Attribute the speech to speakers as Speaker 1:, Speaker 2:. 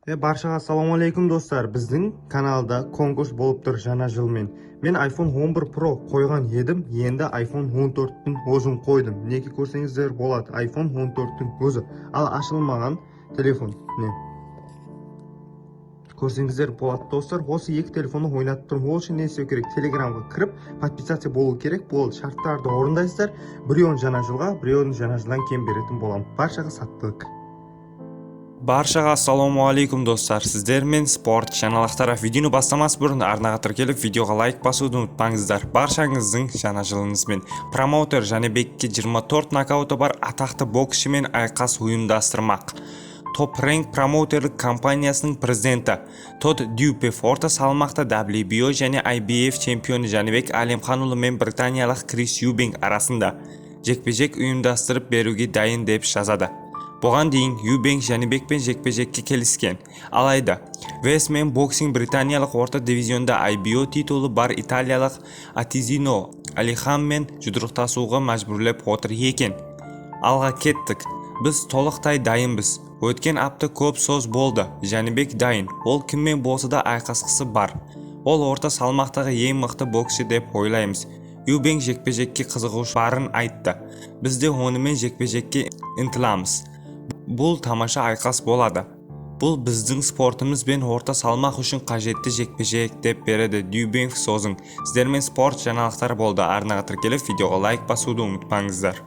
Speaker 1: Баршаға ассалаумағалейкум, достар! Біздің каналда конкурс болып тұр жаңа жылмен. Мен iPhone 11 Pro қойған едім, енді iPhone 14-тің өзін қойдым. Мінекей, көрсеңіздер болады, iPhone 14-тің өзі. Ал ашылмаған телефон. Міне. Көрсеңіздер болады, достар. Осы екі телефонды ойнатып тұрмын. Ол үшін не істеу керек? Телеграмға кіріп, подписаться болу керек. Болды, шарттарды орындайсыздар. Біреуін жаңа жылға, біреуін жаңа жылдан кейін беретін боламын. Баршаға сәттілік!
Speaker 2: Баршаға ассалаумағалейкум, достар! Сіздермен спорт жаңалықтары. Видеоны бастамас бұрын арнаға тіркеліп, видеоға лайк басуды ұмытпаңыздар. Баршаңыздың жаңа жылыңызбен! Промоутер Жәнібекке 24 нокауты бар атақты боксшымен айқас ұйымдастырмақ. Топ Рэнк промоутерлік компаниясының президенті Тодд Дюпев орта салмақта WBO және IBF чемпионы Жәнібек Әлімханұлы мен британиялық Крис Юбенк арасында жекпе-жек ұйымдастырып беруге дайын деп жазады. Бұған дейін Юбенк Жәнібекпен жекпе-жекке келіскен. Алайда Westman Boxing британиялық орта дивизионда IBO титулы бар италиялық Атизино Алиханмен жұдырықтасуға мәжбүрлеп отыр екен. Алға кеттік. Біз толықтай дайынбыз. Өткен апта көп сөз болды. Жәнібек дайын. Ол кіммен болса да айқасқысы бар. Ол орта салмақтағы ең мықты боксшы деп ойлаймыз. Юбенк жекпе-жекке қызығушылық барын айтты. Біз де онымен жекпе-жекке ұмтыламыз. Бұл тамаша айқас болады. Бұл біздің спортымыз бен орта салмақ үшін қажетті жекпе-жек, деп береді Дюбенг сөзін. Сіздермен спорт жаңалықтары болды. Арнаға тіркеліп, видеоға лайк басуды ұмытпаңыздар.